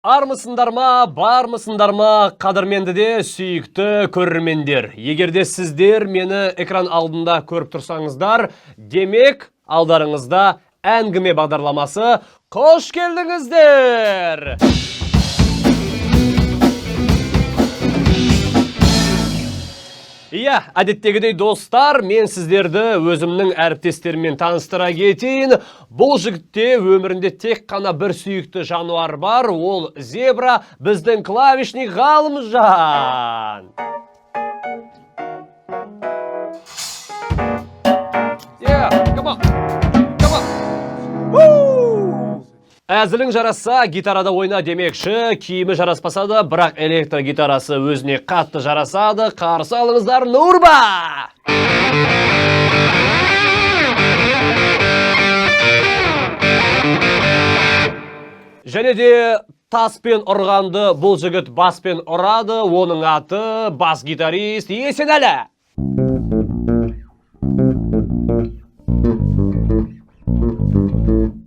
Армысыңдар ма, бармысыңдар ма, қадірменді де сүйікті көрермендер. Егер де сіздер мені экран алдында көріп тұрсаңыздар, демек алдарыңызда әңгіме бағдарламасы. Қош келдіңіздер! Иә, әдеттегідей, достар, мен сіздерді өзімнің әріптестеріммен таныстыра кетейін. Бұл жігітте өмірінде тек қана бір сүйікті жануар бар, ол зебра, біздің клавишник Ғалымжан. Yeah, come on, come on. Woo! Әзілің жарасса, гитарада ойна демекші, киімі жараспаса да, бірақ электрогитарасы өзіне қатты жарасады. Қарсы алыңыздар, Нурба! Және де таспен ұрғанды бұл жігіт баспен ұрады, оның аты бас гитарист Есенәлі.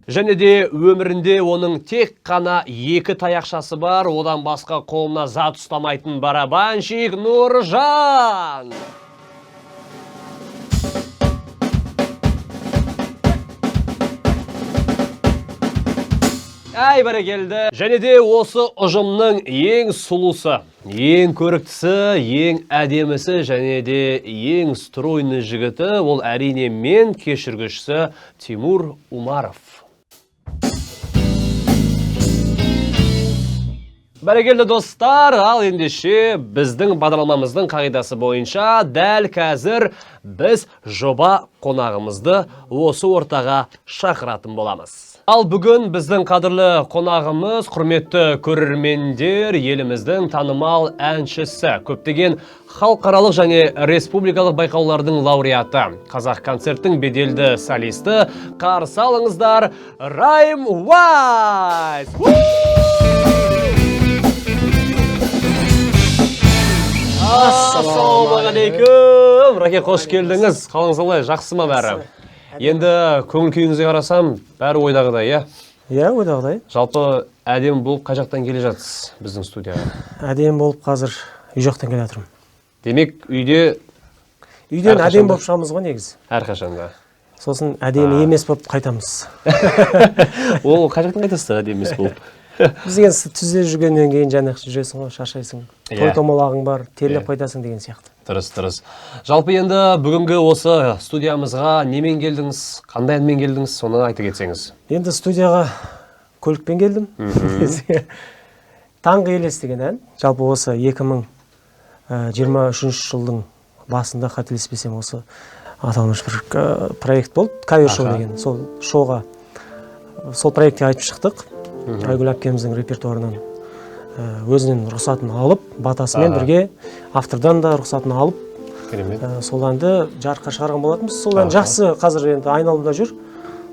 Және де өмірінде оның тек қана екі таяқшасы бар, одан басқа қолына зат ұстамайтын барабанщик Нұржан. Әй, бәрекелді. Және де осы ұжымның ең сұлусы, ең көріктісі, ең әдемісі және де ең стройный жігіті, ол әрине мен, кешіргішісі Тимур Умаров. Бәрекелді, достар, ал ендеше біздің бағдарламамыздың қағидасы бойынша дәл қазір біз жоба қонағымызды осы ортаға шақыратын боламыз. Ал бүгін біздің қадірлі қонағымыз, құрметті көрермендер, еліміздің танымал әншісі, көптеген халықаралық және республикалық байқаулардың лауреаты, Қазақ концерттің беделді солисті, қарсы алыңыздар, Райм Уайс! Ассалаумағалейкум, Раке, қош келдіңіз. Қалыңыз қалай, жақсы ма бәрі? Енді көңіл күйіңізге қарасам, бәрі ойдағыдай, иә? Иә, ойдағыдай. Жалпы әдемі болып қай жақтан келе жатсыз біздің студияға? Әдемі болып қазір үй жақтан келе жатырмын. Демек, үйде Үйден Әрқашанда. әдемі болып шығамыз ғой негізі. Әрқашанда. Сосын әдемі емес болып қайтамыз. Ол қай жақтан қайтасыздар әдемі емес болып? Біз деген түзде жүргеннен кейін жаңағы жүресің ғой, шаршайсың. Той томалағың бар, терлеп қайтасың деген сияқты. Дұрыс. Жалпы енді бүгінгі осы студиямызға немен келдіңіз, қандай әнмен келдіңіз, соны айта кетсеңіз. Енді студияға көлікпен келдім. «Таңғы елес» деген ән. Жалпы осы 2023 жылдың басында, қателеспесем, осы аталмыш бір проект болды, кавер шоу деген. Сол шоуға, сол проектке айтып шықтық. Айгүл әпкеміздің репертуарынан өзінен рұқсатын алып, батасымен бірге автордан да рұқсатын алып, сол әнді жарыққа шығарған болатынбыз. Сол ән жақсы қазір енді айналымда жүр.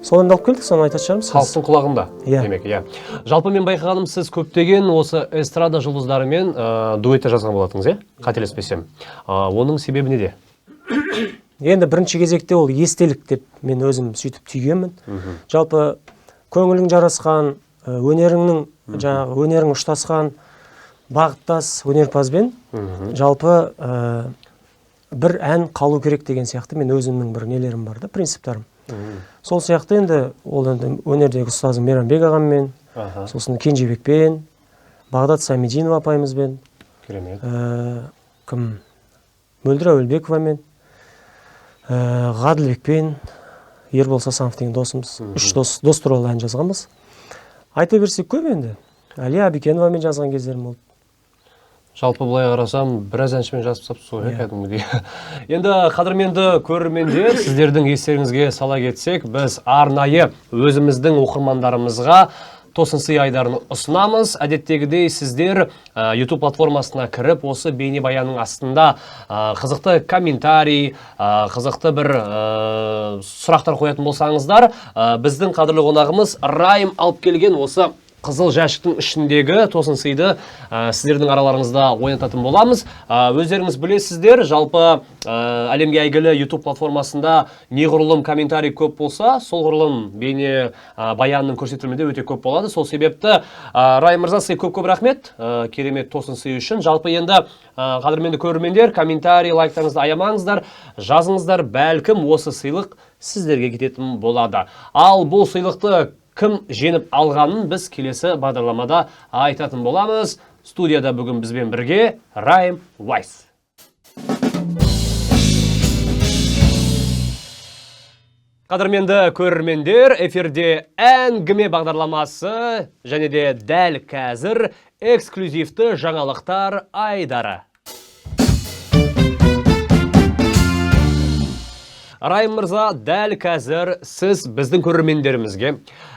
Сол әнді алып келдік, соны айтатын шығармыз қазір. Халықтың құлағында, Иә. демек, иә. Жалпы мен байқағаным, сіз көптеген осы эстрада жұлдыздарымен дуэтте жазған болатынсыз, иә, қателеспесем. Оның себебі неде? Енді бірінші кезекте ол естелік деп мен өзім сөйтіп түйгенмін. Жалпы көңілің жарасқан, өнеріңнің жаңағы өнерің ұштасқан бағыттас өнерпазбен жалпы бір ән қалу керек деген сияқты мен өзімнің бір нелерім бар да, принциптарым. Сол сияқты енді ол енді өнердегі ұстазым Мейрамбек ағаммен, сосын Кенжебекпен, Бағдат Самидинова апайымызбен, кім, Мөлдір Әуелбековамен, Ғаділбекпен, Ербол Сасанов деген досымыз, үш дос туралы ән жазғанбыз. Айта берсек көп енді. Әлия Әбікеновамен жазған кездерім болды. Жалпы былай қарасам, біраз әншімен жазып тастапсыз ғой, иә, кәдімгідей. Енді, қадірменді көрермендер, сіздердің естеріңізге сала кетсек, біз арнайы өзіміздің оқырмандарымызға тосын сый айдарын ұсынамыз. Әдеттегідей сіздер YouTube платформасына кіріп, осы бейнебаянның астында қызықты комментарий, қызықты бір сұрақтар қоятын болсаңыздар, біздің қадірлі қонағымыз Райым алып келген осы Қызыл жәшіктің ішіндегі тосын сыйды сіздердің араларыңызда ойнататын боламыз. Өздеріңіз білесіздер, жалпы әлемге әйгілі YouTube платформасында неғұрлым комментарий көп болса, сол ғұрлым бейне баянның көрсетілімі де өте көп болады. Сол себепті Райым мырза, сізге көп-көп рахмет, керемет тосын сый үшін. Жалпы енді қадірменді көрермендер, комментарий, лайктарыңызды аямаңыздар, жазыңыздар, бәлкім осы сыйлық сіздерге кететін болады. Ал бұл сыйлықты кім жеңіп алғанын біз келесі бағдарламада айтатын боламыз. Студияда бүгін бізбен бірге Райым Уайс. Қадірменді көрермендер, эфирде әңгіме бағдарламасы және де дәл қазір эксклюзивті жаңалықтар айдары. Райым мырза, дәл қазір сіз біздің көрермендерімізге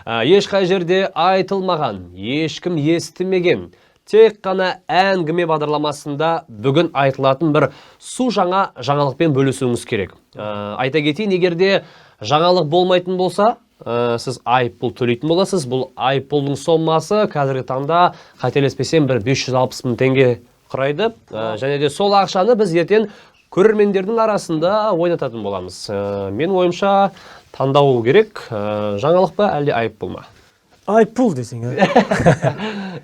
ешқай жерде айтылмаған, ешкім естімеген, тек қана әңгіме бағдарламасында бүгін айтылатын бір су жаңа жаңалықпен бөлісуіңіз керек. Айта кетейін, егер де жаңалық болмайтын болса, сіз айыппұл төлейтін боласыз. Бұл айыппұлдың сомасы қазіргі таңда, қателеспесем, бір 560 мың теңге құрайды. Және де сол ақшаны біз ертең көрермендердің арасында ойнататын боламыз. Менің ойымша, таңдау керек. Жаңалық па, әлде айыппұл ма? Айыппұл десең, ә?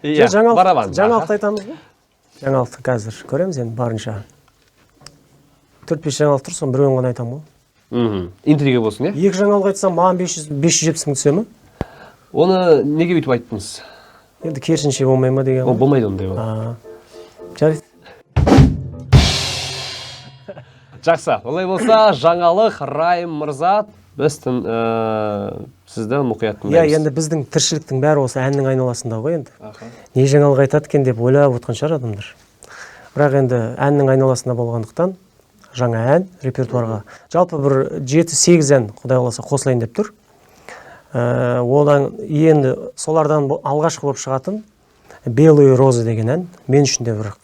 Иә, жаңалық, барабан. Жаңалықты айтамыз ғой. Жаңалықты қазір көреміз енді барынша. 4-5 жаңалық тұр, соның біреуін ғана айтамын ғой. Интрига болсын, иә? Екі жаңалық айтсам, маған 570 мың түсе ме? Оны неге бүйтіп айттыңыз? Енді керісінше болмай ма деген О, ғой. Болмайды ондай ол. А, жарайды. Жақсы, олай болса, жаңалық, Райым мырза, біз сізді мұқият Иә, тыңдаймыз. Енді біздің тіршіліктің бәрі осы әннің айналасында ғой енді. Не жаңалық айтады екен деп ойлап отқан шығар адамдар. Бірақ енді әннің айналасында болғандықтан жаңа ән репертуарға. Жалпы бір 7-8 ән Құдай қаласа қосылайын деп тұр. Одан енді солардан алғашқы болып шығатын «Белые розы» деген ән мен үшін де бір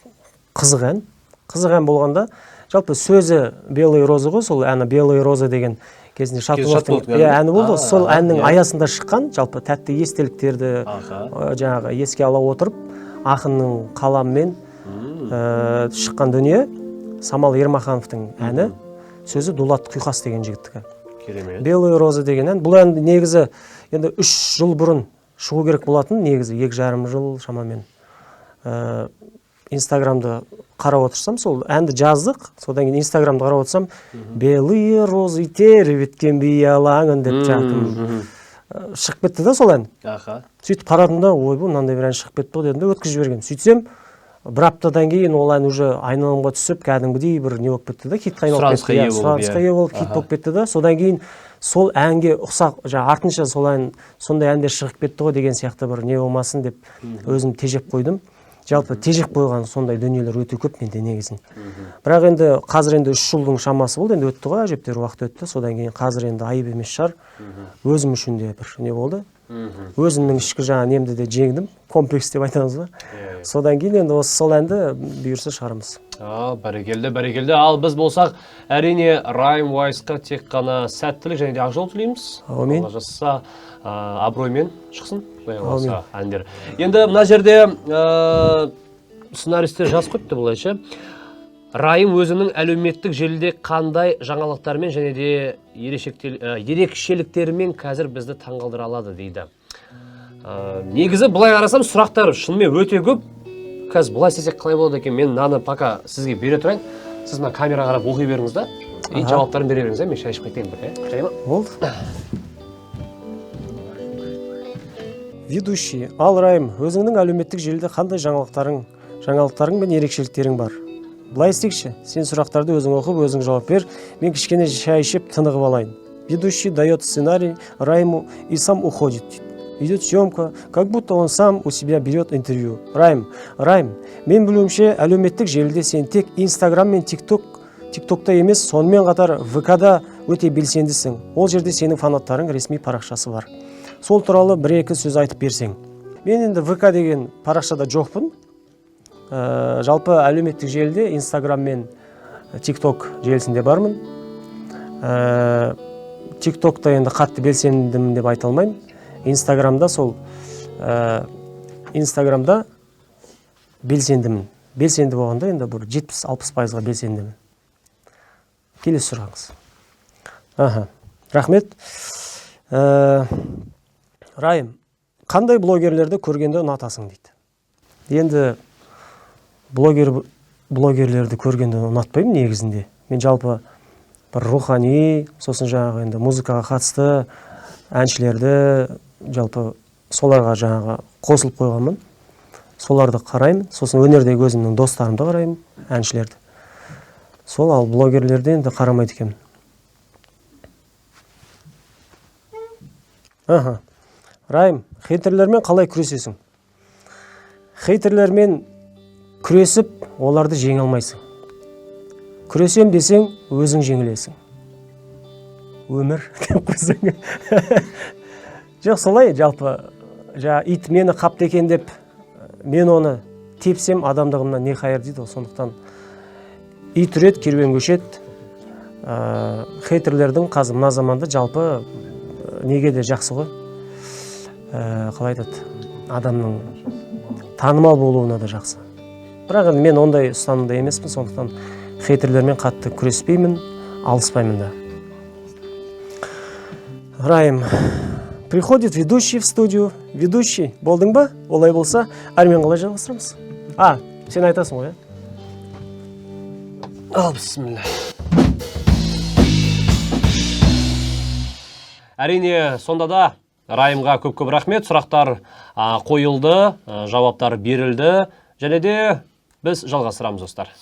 қызық ән. Қызық ән болғанда, жалпы сөзі «Белые розы» ғой, сол әні «Белые розы» деген кезінде Шатуновтың Шатуновтың иә, әні? Әні болды ғой. Сол әннің аясында шыққан, жалпы тәтті естеліктерді жаңағы еске ала отырып, ақынның қаламымен шыққан дүние. Самал Ермахановтың әні, сөзі Дулат Құйқас деген жігіттікі. Керемет. «Белые розы» деген ән. Бұл ән негізі енді 3 жыл бұрын шығу керек болатын, негізі 2,5 жыл шамамен. Инстаграмды қарап отырсам, сол әнді жаздық, содан кейін Инстаграмды қарап отырсам, «Белые розы тербеткен би алаңын» деп жаңағы шығып кетті да сол ән. Сөйтіп қарадым да, ойбу, мынандай бір ән шығып кетті ғой дедім да, өткізіп жібергенмін. Сөйтсем, бір аптадан кейін ол ән уже айналымға түсіп, кәдімгідей бір не болып кетті да, хитқа айналып Сұранысқа кетті. ие Иә, болып, сұранысқа иә. ие болып, хит болып кетті да. Содан кейін сол әнге ұқсақ, жаңағы артынша сол ән, сондай әндер шығып кетті ғой деген сияқты бір не болмасын деп өзім тежеп қойдым. Жалпы тежеп қойған сондай дүниелер өте көп менде негізін. Бірақ енді қазір енді 3 жылдың шамасы болды, енді өтті ғой, әжептәуір уақыт өтті. Содан кейін қазір енді айып емес шығар. Өзім үшін де бір не болды. Өзімнің ішкі жаңа немді де жеңдім, комплекс деп айтамыз ба. Содан кейін енді осы сол әнді бұйырса шығарамыз. А, бәрекелді, бәрекелді. Ал біз болсақ, әрине, Райым Уайсқа тек қана сәттілік және де ақ жол тілейміз. Әумин. Алла жазса, абыроймен шықсын, Құдай қаласа, әндер. Енді мына жерде сценаристер жазып қойыпты былайша. Райым өзінің әлеуметтік желіде қандай жаңалықтармен және де ерекшеліктерімен қазір бізді таңғалдыра алады дейді. Негізі былай қарасам, сұрақтар шынымен өте көп. Қазір былай істесек қалай болады екен? Мен мынаны пока сізге бере тұрайын. Сіз мына камераға қарап оқи беріңіз да. И жауаптарын бере беріңіз, иә? Мен шай ішіп қайтайын бір, иә? Жарай ма? Болды. Ведущий: Ал, Райым, өзіңнің әлеуметтік желіде қандай жаңалықтарың мен ерекшеліктерің бар? Былай істейікші, сен сұрақтарды өзің оқып, өзің жауап бер, мен кішкене шай ішіп тынығып алайын. Ведущий дает сценарий Райму и сам уходит. Идет съемка, как будто он сам у себя берет интервью. Райм, Райм, мен білуімше, әлеуметтік желіде сен тек Инстаграм мен ТикТокта емес, сонымен қатар ВК-да өте белсендісің. Ол жерде сенің фанаттарың ресми парақшасы бар. Сол туралы бір-екі сөз айтып берсең. Мен енді ВК деген парақшада жоқпын. Жалпы әлеуметтік желіде Инстаграм мен ТикТок желісінде бармын. ТикТокта енді қатты белсендімін деп айта алмаймын. Инстаграмда сол Инстаграмда белсендімін. Белсенді болғанда енді бір 70-60%-ға белсендімін. Келесі сұрағыңыз. Аха, рахмет. Райым, қандай блогерлерді көргенде ұнатасың дейді. Енді блогерлерді көргенде ұнатпаймын негізінде. Мен жалпы бір рухани, сосын жаңағы енді музыкаға қатысты әншілерді жалпы соларға жаңағы қосылып қойғанмын. Соларды қараймын, сосын өнердегі өзімнің достарымды қараймын, әншілерді. Сол, ал блогерлерді енді қарамайды екенмін. Аха. Райым, хейтерлермен қалай күресесің? Хейтерлермен күресіп, оларды жеңе алмайсың. Күресем десең, өзің жеңілесің. Өмір деп қойсаң. Жоқ, солай жалпы, жаңа ит мені қапты екен деп, мен оны тепсем, адамдығымнан не қайыр дейді ғой. Сондықтан ит үреді, керуен көшеді. Хейтерлердің қазір мына заманда жалпы неге де жақсы ғой. Қалай айтады, адамның танымал болуына да жақсы. Бірақ енді мен ондай ұстанымда емеспін, сондықтан хейтерлермен қатты күреспеймін, алыспаймын да. Райым, приходит ведущий в студию. Ведущий, болдың ба? Олай болса, әрмен қалай жалғастырамыз? А, сен айтасың ғой, иә? Ал, бісміллә. Әрине, сонда да Райымға көп-көп рахмет. Сұрақтар қойылды, жауаптар берілді. Және де біз жалғастырамыз, достар.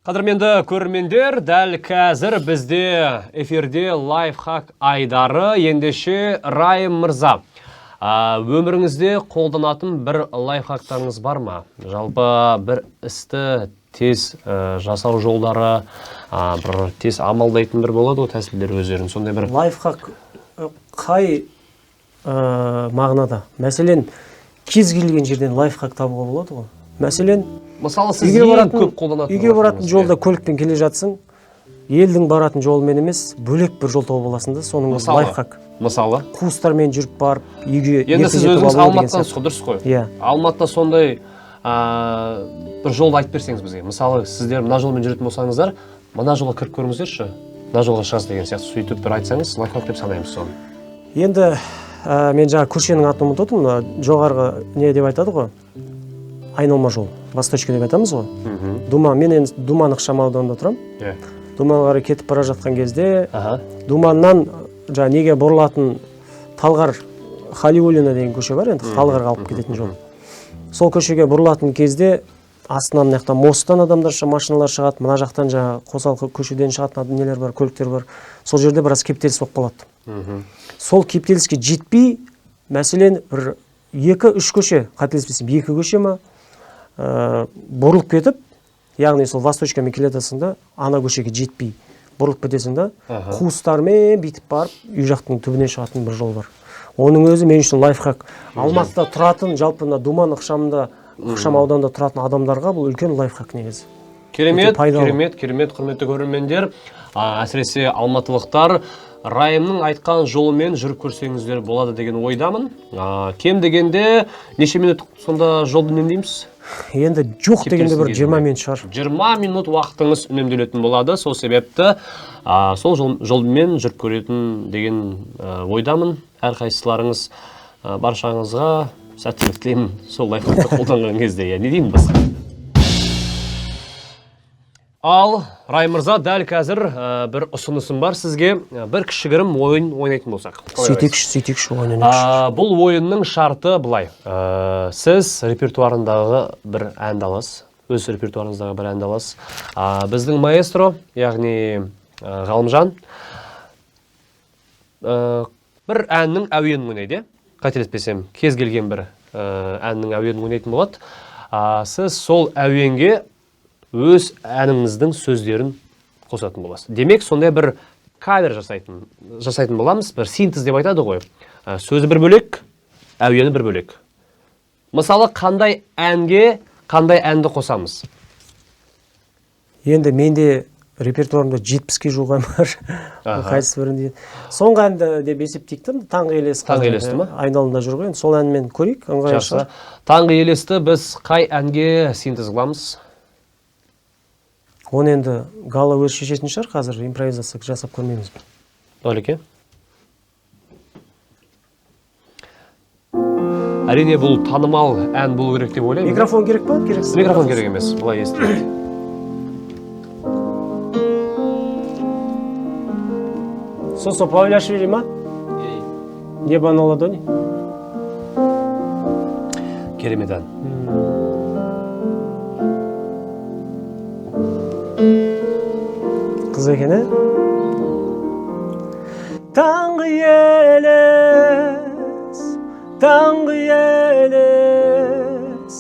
Қадірменді көрермендер, дәл қазір бізде эфирде лайфхак айдары. Ендеше, Райым мырза, өміріңізде қолданатын бір лайфхактарыңыз бар ма? Жалпы бір істі тез жасау жолдары, бір тез амалдайтын бір болады ғой тәсілдер өздерінің. Сондай бір лайфхак қай мағынада? Мәселен, кез келген жерден лайфхак табуға болады ғой. Мәселен, мысалы, сіз ең көп қолданатын үйге баратын лайфхагыңыз, жолда көлікпен келе жатсың, елдің баратын жолымен емес, бөлек бір жол тауып аласың да, соның өзі лайфхак. Мысалы? Қуыстармен жүріп барып, үйге Енді ерте сіз жетіп өзіңіз алу деген Алматыдансыз сияқты. ғой, дұрыс қой? Иә. Алматыда сондай бір жолды айтып берсеңіз бізге. Мысалы, сіздер мына жолмен жүретін болсаңыздар, мына жолға кіріп көріңіздерші, мына жолға шығасыз деген сияқты, сөйтіп бір айтсаңыз, лайфхак деп санаймыз соны. Енді мен жаңа көшенің атын ұмытып отырмын, мына жоғарғы не деп айтады ғой, айналма жол, Восточка деп айтамыз ғой. Дума, мен енді Думан ықшам ауданында тұрамын. Думанға қарай кетіп бара жатқан кезде, Думаннан жаңа неге бұрылатын Талғар Халиуллина деген көше бар, енді Талғарға алып кететін жол. Сол көшеге бұрылатын кезде астынан мына жақтан мосттан адамдар машиналар шығады, мына жақтан жаңа қосалқы көшеден шығатын нелер бар, көліктер бар. Сол жерде біраз кептеліс болып қалады. Сол кептеліске жетпей, мәселен, бір екі-үш көше, қателеспесем, екі көше ма, бұрылып кетіп, яғни сол Восточкамен келе жатасың да, ана көшеге жетпей бұрылып кетесің да, қуыстармен бүйтіп барып, үй жақтың түбіне шығатын бір жол бар. Оның өзі мен үшін лайфхак. Алматыда тұратын, жалпы мына Думан ықшам ауданында тұратын адамдарға бұл үлкен лайфхак негізі. Керемет, Өте пайдалы. керемет, керемет, құрметті көрермендер. Әсіресе алматылықтар Райымның айтқан жолымен жүріп көрсеңіздер болады деген ойдамын. Кем дегенде неше минут сонда жолды үнемдейміз? Енді жоқ дегенде бір Кептелістің 20 кезінде. минут шығар. 20 минут уақытыңыз үнемделетін болады. Сол себепті, сол жолмен жүріп көретін деген, ойдамын. Әрқайсыларыңыз, баршаңызға сәттілік тілеймін сол лайфхакты қолданған кезде. Не деймін басқа? Ал, Райым мырза, дәл қазір, бір ұсынысым бар сізге. Бір кішігірім ойын ойнайтын болсақ. Қалай Сөйтейікші, сөйтейікші, ойын ойнайықшы. Бұл ойынның шарты былай. Сіз репертуарындағы бір әнді аласыз. Өз репертуарыңыздағы бір әнді аласыз. Біздің маэстро, яғни, Ғалымжан, бір әннің әуенін ойнайды, иә? Қателеспесем, кез келген бір, әннің әуенін ойнайтын болады. Сіз сол әуенге өз әніңіздің сөздерін қосатын боласыз. Демек, сондай бір кавер жасайтын боламыз, бір синтез деп айтады ғой. Сөзі бір бөлек, әуені бір бөлек. Мысалы, қандай әнге қандай әнді қосамыз? Енді менде Репертуарымда 70-ке жуық ән бар. Қайсы бірін дейін. Соңғы әнді деп есептейік та, Таңғы елес. Таңғы елесті ма? Айналымда жүр ғой, енді сол әнмен көрейік, ыңғайлы Жақсы. шығар. Таңғы елесті біз қай әнге синтез қыламыз? Оны енді Гала өзі шешетін шығар, қазір импровизация жасап көрмейміз бе? Әлеке. Әрине, бұл танымал ән болу керек деп ойлаймын. Микрофон керек па? Керексіз. Микрофон керек емес, былай естіледі. Сосо Павлиашвили ма? Небо на ладони? Керемет ән. Қыз екен, ә? Таңғы елес, таңғы елес,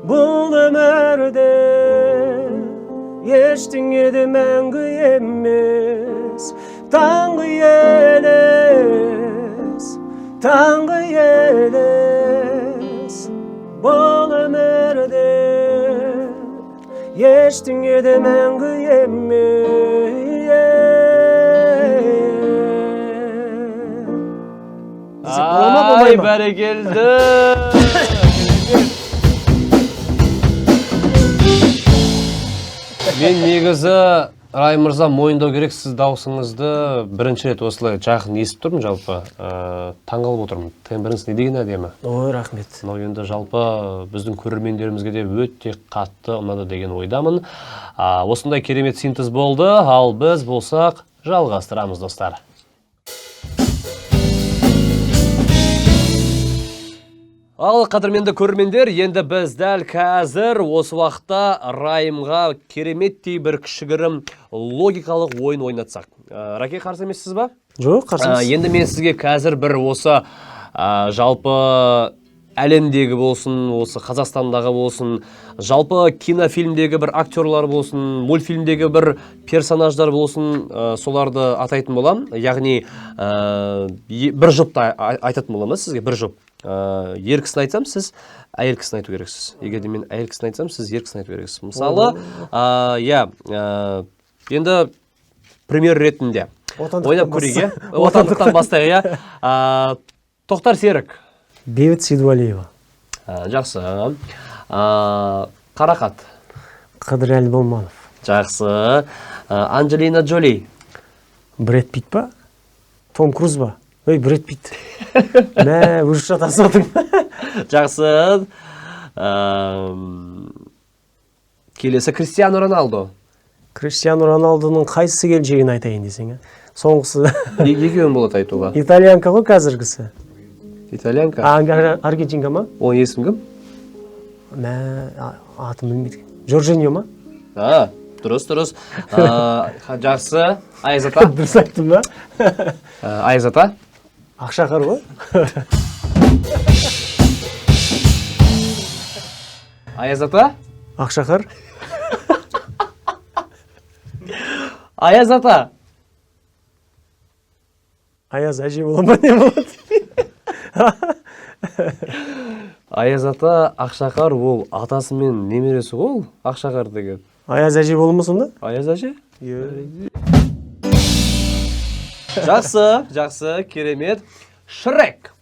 бұл өмірде ештеңе де мәңгі емес. Таңғы елес, таңғы елес, бұл өмірде ештеңе де мәңгі емес. Десек бола ма, болмай Ай, ма? бәрекелді! Мен негізі, Райым мырза, мойындау керек, сіз дауысыңызды бірінші рет осылай жақын естіп тұрмын жалпы. Таңғалып отырмын. Тембріңіз не деген әдемі. Ой, рахмет. Мынау енді жалпы біздің көрермендерімізге де өте қатты ұнады деген ойдамын. Осындай керемет синтез болды, ал біз болсақ жалғастырамыз, достар. Ал қадірменді көрермендер, енді біз дәл қазір осы уақытта Райымға кереметтей бір кішігірім логикалық ойын ойнатсақ. Раке, қарсы емессіз ба? Жоқ, қарсы емес. Енді мен сізге қазір бір осы, жалпы әлемдегі болсын, осы Қазақстандағы болсын, жалпы кинофильмдегі бір актерлар болсын, мультфильмдегі бір персонаждар болсын, соларды атайтын боламын. Яғни, бір жұпты айтатын боламын сізге, бір жұп. Ер кісіні айтсам, сіз әйел кісіні айту керексіз. Егер де мен әйел кісіні айтсам, сіз ер кісіні айту керексіз. Мысалы, енді пример ретінде Отандықтан ойнап көрейік, иә? Отандықтан бастайық, иә? Тоқтар Серік. Бейбіт Сейдуалиева. Жақсы. Қарақат. Қыдырәлі Болманов. Жақсы. Анджелина Джоли. Брэд Питт па? Том Круз ба? Ой, Брэд Питт. Мә, өзі шатасып отырмын. Жақсы. Келесі Криштиану Роналду. Криштиану Роналдудың қайсысы келіншегін айтайын десең, ә? Соңғысы. Екеуін болады айтуға. Итальянка ғой қазіргісі. Итальянка? Аргентинка ма? Оның есімі кім? Мә, атын білмейді. Жоржиньо ма? Дұрыс, дұрыс. Жақсы. Аяз ата. Дұрыс айттым ба? Аяз ата. Ақшақар ғой. Аяз ата? Ақшақар. Аяз ата. Аяз әже бола ма, не болады? Аяз ата Ақшақар ол атасы мен немересі ғой ол Ақшақар деген. Аяз әже бола ма сонда? Аяз әже? Иә. Жақсы, жақсы, керемет. Шрек.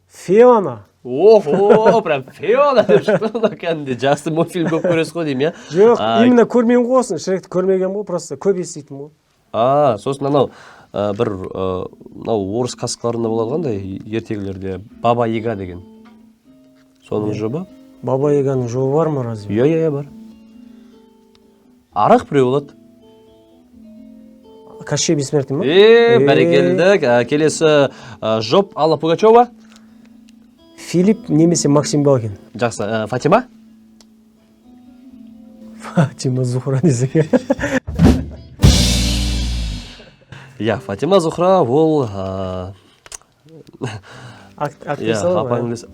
Фиона. Охо, прям Фиона деп шықты мына кәдімгідей. Жақсы мультфильм көп көресіз ғой деймін, иә? Жоқ, именно көрмеймін ғой осыны. Шректі көрмегенмін ғой, просто көп еститінмін ғой. Сосын анау, бір, мынау орыс қасқаларында болады қандай ертегілерде Баба Яга деген. Соның жұбы? Баба Яганың жұбы бар ма разве? Иә, иә, иә, бар. Арақ біреу болады. Кащей бессмертный ма? Бәрекелді. Келесі, жұп Алла Пугачева. Филипп немесе Максим Галкин. Жақсы. Фатима? Фатима Зухра десең. Иә, Фатима Зухра ол, Актриса Иә, ғой, апа иә. сіңлісі.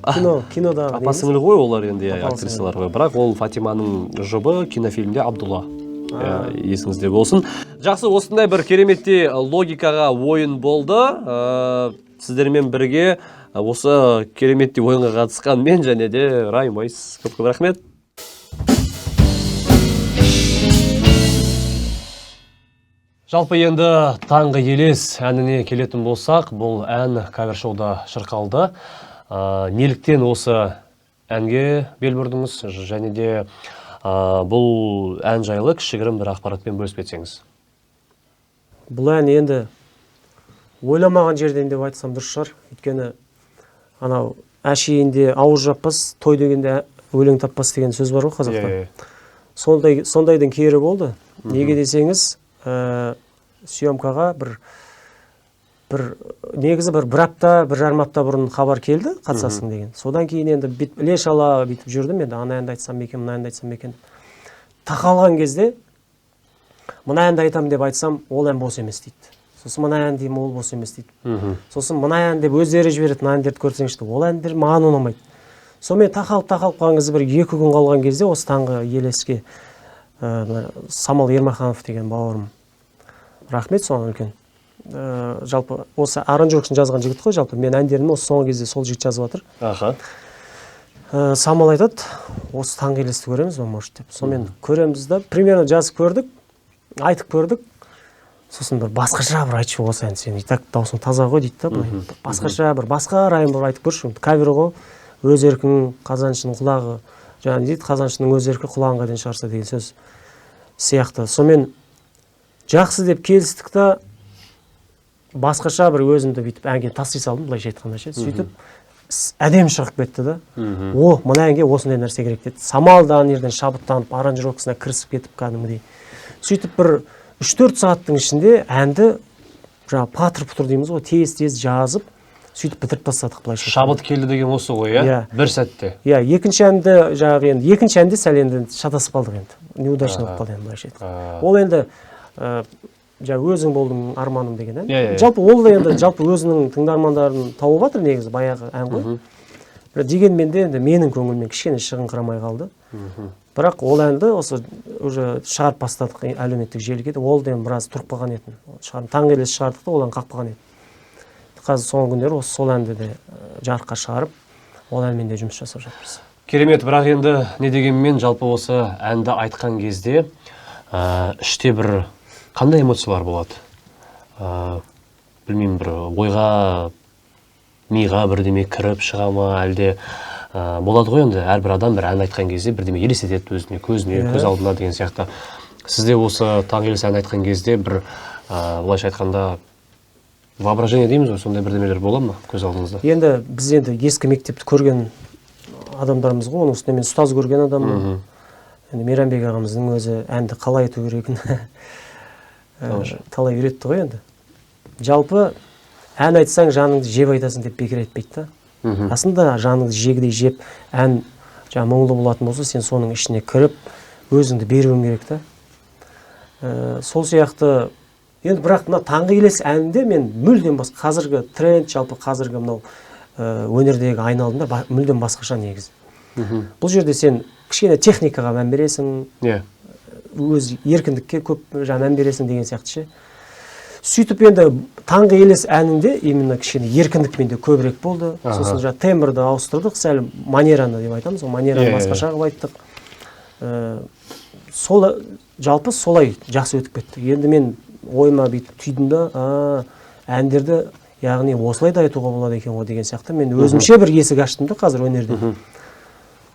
Кинодағы Апа дейміз. сіңлі ғой олар енді, иә, Апа актрисалар ғой. Бірақ ол Фатиманың жұбы кинофильмде Абдулла. Есіңізде болсын. Жақсы, осындай бір кереметтей логикаға ойын болды. Сіздермен бірге осы кереметтей ойынға қатысқан мен және де Райым Уайс. Көп-көп рахмет. Жалпы енді «Таңғы елес» әніне келетін болсақ, бұл ән кавер шоуда шырқалды. Неліктен осы әнге бел бұрдыңыз және де бұл ән жайлы кішігірім бір ақпаратпен бөлісіп кетсеңіз. Бұл ән енді ойламаған жерден деп айтсам дұрыс шығар. Өйткені анау әшейінде ауыз жаппас, той дегенде өлең таппас деген сөз бар ғой қазақта. Сондайдың кері болды. Неге десеңіз, съемкаға бір бір негізі бір апта, 1,5 апта бұрын хабар келді, қатысасың деген. Содан кейін енді бүйтіп іле шала бүйтіп жүрдім енді, ана әнді айтсам екен, мына әнді айтсам екен. Тақалған кезде мына әнді айтамын деп айтсам, ол ән бос емес дейді. Сосын мына ән деймін, ол бос емес дейді. Сосын мына ән деп өздері жібереді, мына әндерді көрсеңші деп. Ол әндер маған ұнамайды. Сонымен тақалып тақалып қалған кезде, 1-2 күн қалған кезде осы «Таңғы елеске» мына Самал Ермаханов деген бауырым, рахмет соған үлкен. Жалпы осы аранжировкасын жазған жігіт қой, жалпы мен әндерімді осы соңғы кезде сол жігіт жазып жатыр. Самал айтады, осы «Таңғы елесті» көреміз ба, может, деп. Сонымен көреміз да, примерно жазып көрдік, айтып көрдік. Сосын бір басқаша бір айтшы осы әнді, сен и так даусың таза ғой дейді да, былай бір басқаша, бір басқа райым бір айтып көрші, кавер ғой, өз еркің, қазаншының құлағы жаңа не дейді, қазаншының өз еркі құлағын қайдан шығарса деген сөз сияқты. Сонымен жақсы деп келістік та, басқаша бір өзімді бүйтіп әнге тастай салдым, былайша айтқанда ше. Сөйтіп әдемі шығып кетті да. О, мына әнге осындай нәрсе керек деді. Самал да ана жерден шабыттанып, аранжировкасына кірісіп кетіп кәдімгідей. Сөйтіп бір 3-4 сағаттың ішінде әнді жаңағы патыр пұтыр дейміз ғой, тез тез жазып, сөйтіп бітіріп тастадық, былайша айтқанда. Шабыт келді деген осы ғой, иә? Иә. Бір сәтте. Иә, екінші әнді жаңағы енді екінші әнде сәл енді шатасып қалдық енді, неудачно болып қалды енді, былайша айтқанда. Ол енді жаңа «Өзің болдың арманым» деген ән. Иә, иә, иә. Жалпы ол да енді жалпы өзінің тыңдармандарын тауып жатыр негізі, баяғы ән ғой. Бірақ дегенмен де енді менің көңілімнен кішкене шығыңқырамай қалды. Бірақ ол әнді осы уже шығарып бастадық әлеуметтік желіге де, ол да енді біраз тұрып қалған еді. «Таңғы елес» шығардық та, ол ән қалып қалған еді. Қазір соңғы күндері осы сол әнді де жарыққа шығарып, ол әнмен де жұмыс жасап жатырмыз. Керемет, бірақ енді не дегенмен жалпы осы әнді айтқан кезде іште бір қандай эмоциялар болады? Білмеймін, бір ойға, миға бірдеме кіріп шыға ма, әлде болады ғой енді әрбір адам бір ән айтқан кезде бірдеме елестетеді өзіне, көзіне, көз алдына деген сияқты. Сізде осы «Таңғы елес» ән айтқан кезде бір былайша айтқанда воображение дейміз ғой, сондай бірдемелер бола ма көз алдыңызда? Енді біз енді ескі мектепті көрген адамдармыз ғой, оның үстіне мен ұстаз көрген адаммын. Енді Мейрамбек ағамыздың өзі әнді қалай айту керегін талай үйретті ғой енді. Жалпы ән айтсаң, жаныңды жеп айтасың деп бекер айтпайды да. Расында жаныңды жегідей жеп, ән жаңа мұңлы болатын болса, сен соның ішіне кіріп, өзіңді беруің керек та. Сол сияқты енді, бірақ мына «Таңғы елес» әнінде мен мүлдем басқа, қазіргі тренд, жалпы қазіргі мынау өнердегі айналымдар мүлдем басқаша негізі. Бұл жерде сен кішкене техникаға мән бересің, өз еркіндікке көп жаңа мән бересің деген сияқты ше. Сөйтіп енді «Таңғы елес» әнінде именно кішкене еркіндік менде көбірек болды. Сосын жаңа тембрді ауыстырдық, сәл манераны деп айтамыз ғой, манераны Иә, иә, басқаша қылып айттық. Сол жалпы солай жақсы өтіп кетті. Енді мен ойыма бүйтіп түйдім да, әндерді яғни осылай да айтуға болады екен ғой деген сияқты, мен өзімше бір есік аштым да қазір өнерде.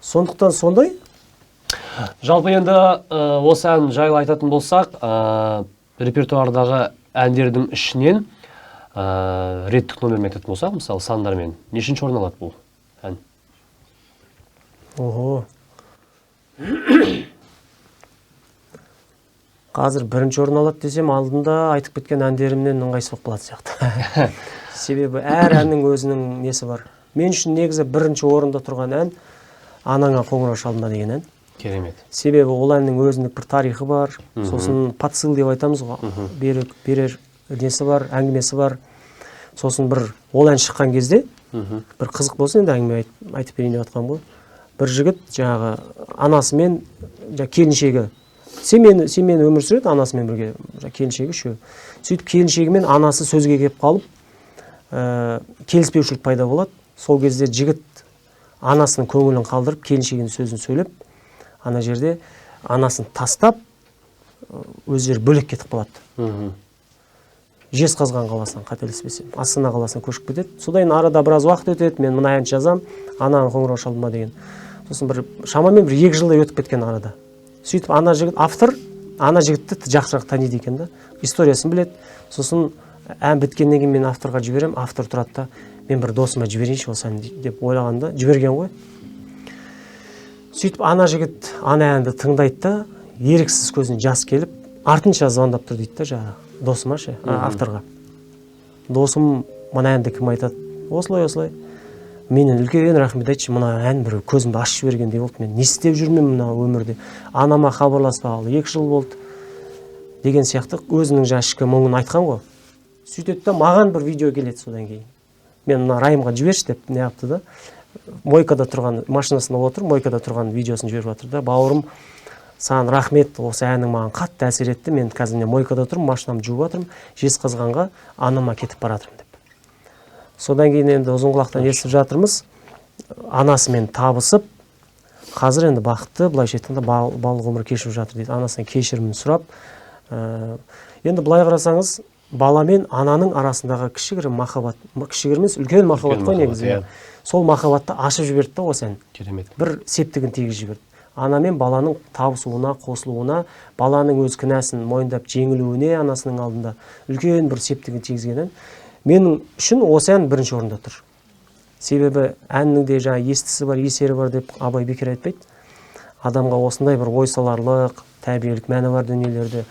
Сондықтан сондай. Жалпы енді осы ән жайлы айтатын болсақ, репертуардағы әндердің ішінен реттік номермен айтатын болсақ, мысалы сандармен, нешінші орын алады бұл ән? Ого, қазір бірінші орын алады десем, алдында айтып кеткен әндерімнен ыңғайсыз болып қалатын сияқты. Себебі әр әннің өзінің несі бар. Мен үшін негізі бірінші орында тұрған ән «Анаңа қоңырау шалма» деген ән. Керемет. Себебі ол әннің өзіндік бір тарихы бар, сосын посыл деп айтамыз ғой, берер несі бар, әңгімесі бар. Сосын бір ол ән шыққан кезде бір қызық болсын енді, әңгіме айтып берейін деп жатқаным ғой. Бір жігіт жаңағы анасымен, жаңағы келіншегі семейный өмір сүреді анасымен бірге, жаңағы келіншегі үшеуі. Сөйтіп келіншегі мен анасы сөзге келіп қалып, келіспеушілік пайда болады. Сол кезде жігіт анасының көңілін қалдырып, келіншегінің сөзін сөйлеп, ана жерде анасын тастап, өздері бөлек кетіп қалады. Жезқазған қаласынан, қателеспесем, Астана қаласына көшіп кетеді. Содан кейін арада біраз уақыт өтеді, мен мына әнді жазам, ананы қоңырау шалды ма деген. Сосын бір шамамен бір 2 жылдай өтіп кеткен арада. Сөйтіп ана жігіт, автор ана жігітті жақсырақ таниды екен да, историясын біледі. Сосын ән біткеннен кейін мен авторға жіберемін, автор тұрады да, мен бір досыма жіберейінші осы әнді деп ойлағанда жіберген ғой. Сөйтіп ана жігіт ана әнді тыңдайды да, еріксіз көзіне жас келіп, артынша звондап тұр дейді да жаңағы досыма ше, авторға. Досым, мына әнді кім айтады? Осылай, осылай. Менен үлкен рахмет айтшы, мына ән бір көзімді ашып жібергендей болды. Мен не істеп жүрмін мына өмірде? Анама хабарласпағалы 2 жыл болды деген сияқты өзінің жаңа ішкі мұңын айтқан ғой. Сөйтеді да маған бір видео келеді содан кейін. Мен мына Райымға жіберші деп не қылыпты да. Мойкада тұрған, машинасында отыр, мойкада тұрған видеосын жіберіп жатыр да. Бауырым, саған рахмет, осы әнің маған қатты әсер етті. Мен қазір міне мойкада тұрмын, машинамды жуып жатырмын, Жезқазғанға анама кетіп бара жатырмын деп. Содан кейін енді ұзынқұлақтан естіп жатырмыз, анасымен табысып, қазір енді бақытты, былайша айтқанда бал ғұмыр кешіп жатыр дейді. Анасынан кешірім сұрап, енді былай қарасаңыз, бала мен ананың арасындағы кішігірім махаббат, кішігірім емес, үлкен махаббат қой негізі. Иә. Сол махаббатты ашып жіберді да осы ән. Керемет. Бір септігін тигізіп жіберді. Ана мен баланың табысуына, қосылуына, баланың өз кінәсін мойындап жеңілуіне анасының алдында үлкен бір септігін тигізген ән. Менің үшін осы ән бірінші орында тұр. Себебі әннің де жаңа естісі бар, есері бар деп Абай бекер айтпайды. Адамға осындай бір ой саларлық, тәрбиелік мәні бар дүниелерді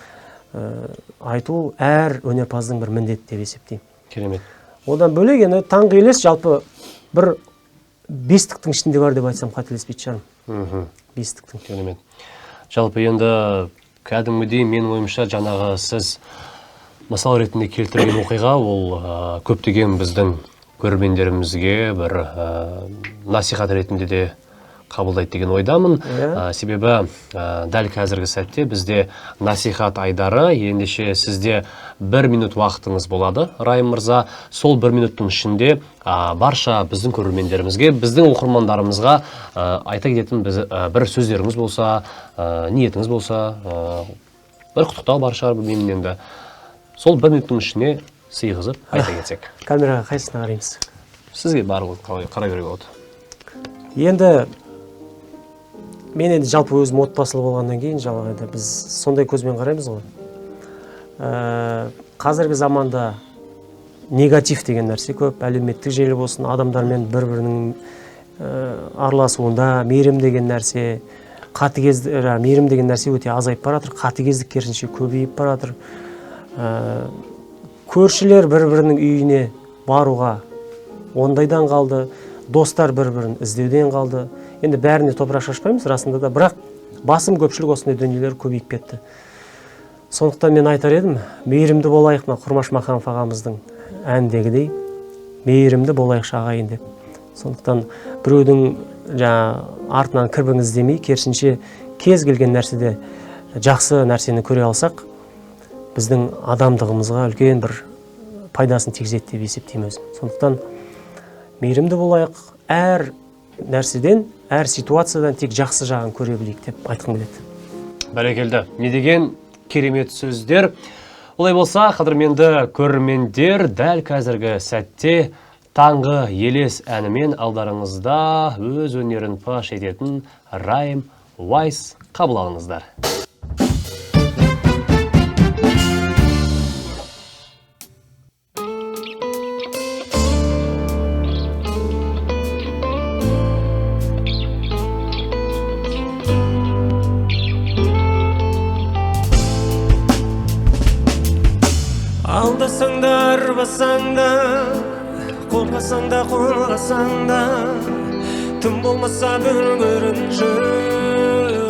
айту әр өнерпаздың бір міндеті деп есептеймін. Керемет. Одан бөлек енді таңғы елес жалпы бір бестіктің ішінде бар деп айтсам қателеспейтін шығармын. Бестіктің. Керемет. Жалпы енді кәдімгідей менің ойымша жаңағы сіз мысал ретінде келтірген оқиға ол көптеген біздің көрермендерімізге бір насихат ретінде де қабылдайды деген ойдамын. Себебі дәл қазіргі сәтте бізде насихат айдары, ендеше сізде 1 минут уақытыңыз болады, Райым мырза. Сол 1 минуттың ішінде барша біздің көрермендерімізге, біздің оқырмандарымызға айта кететін бір сөздеріңіз болса, ниетіңіз болса, бір құттықтау бар шығар білмеймін енді. Сол 1 минуттың ішіне сыйғызып айта кетсек. Камераға қайсысына қараймыз? Сізге барлығы қарай беруге болады. Енді мен енді жалпы өзім отбасылы болғаннан кейін жалпы енді біз сондай көзбен қараймыз ғой. Қазіргі заманда негатив деген нәрсе көп, әлеуметтік желі болсын, адамдармен бір-бірінің араласуында мейірім деген нәрсе, қатыгездік, мейірім деген нәрсе өте азайып бара жатыр, қатыгездік керісінше көбейіп бара жатыр. Көршілер бір-бірінің үйіне баруға ондайдан қалды, достар бір-бірін іздеуден қалды. Енді бәріне топырақ шашпаймыз расында да, бірақ басым көпшілік осындай дүниелер көбейіп кетті. Сондықтан мен айтар едім, мейірімді болайық, мына Құрмаш Маханов ағамыздың әндегідей мейірімді болайықшы ағайын деп. Сондықтан біреудің жаңа артынан кірбің іздемей, керісінше кез келген нәрседе жақсы нәрсені көре алсақ, біздің адамдығымызға үлкен бір пайдасын тигізеді деп есептеймін өзім. Сондықтан мейірімді болайық, әр нәрседен, әр ситуациядан тек жақсы жағын көре білейік деп айтқым келеді. Бәрекелді. Не деген керемет сөздер. Олай болса, қадірменді көрермендер, дәл қазіргі сәтте таңғы елес әнімен алдарыңызда өз өнерін паш ететін Райым Уайс қабыл алыңыздар. Алдасаң да, арбасаң да, қорқасаң да, қорғасаң да, тым болмаса бір көрінші,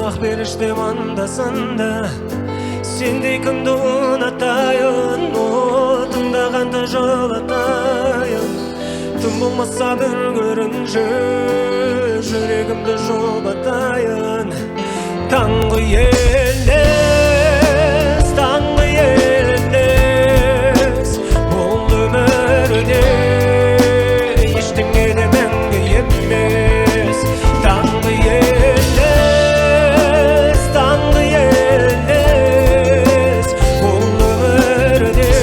ақ періштем анда-санда, сендей кімді ұнатайын, о, тыңдағанды жылатайын, тым болмаса бір көрінші, жүрегімді жұбатайын. Таңғы елес, таңғы елес, бұл өмірде ештеңе де мәңгі емес. Таңғы елес, таңғы елес, бұл өмірде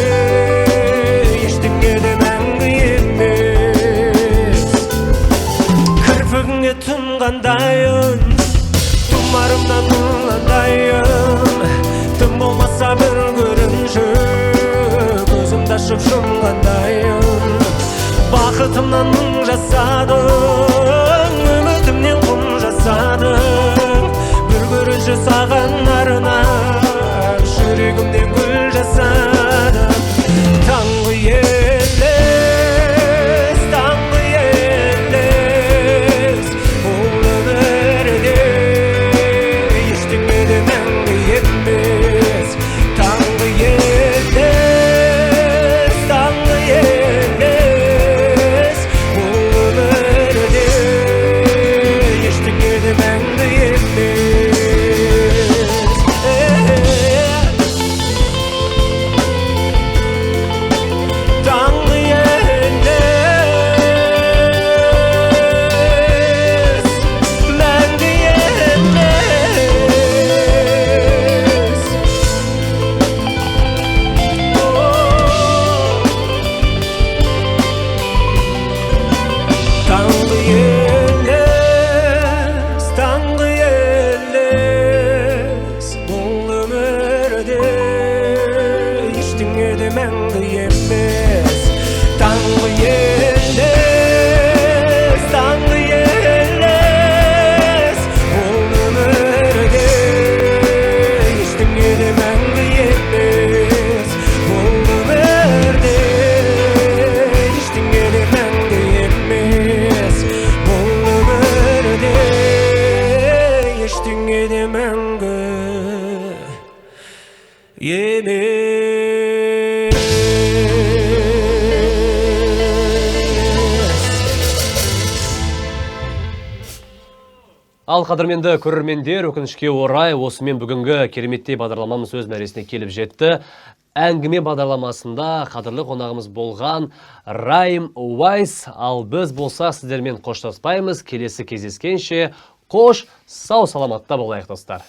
Арнап жүрегімнен гүл жасадым. Таңғы елес, таңғы елес, бұл өмірде ештеңе де мәңгі емес. Таңғы елес, таңғы елес, бұл өмірде ештеңе де мәңгі емес. Таңғы елес, мәңгі елес. Таңғы елес, таңғы елес, бұл өмірде ештеңе де мәңгі емес. Таңғы елес, таңғы елес, бұл өмірде ештеңе де мәңгі емес. Бұл өмірде ештеңе де мәңгі емес. Бұл өмірде ештеңе де мәңгі емес. Ал қадірменді көрермендер, өкінішке орай осымен бүгінгі кереметтей бағдарламамыз өз мәресіне келіп жетті. Әңгіме бағдарламасында қадірлі қонағымыз болған Райм Уайс, ал біз болса сіздермен қоштаспаймыз. Келесі кездескенше қош, сау саламатта болайық, достар.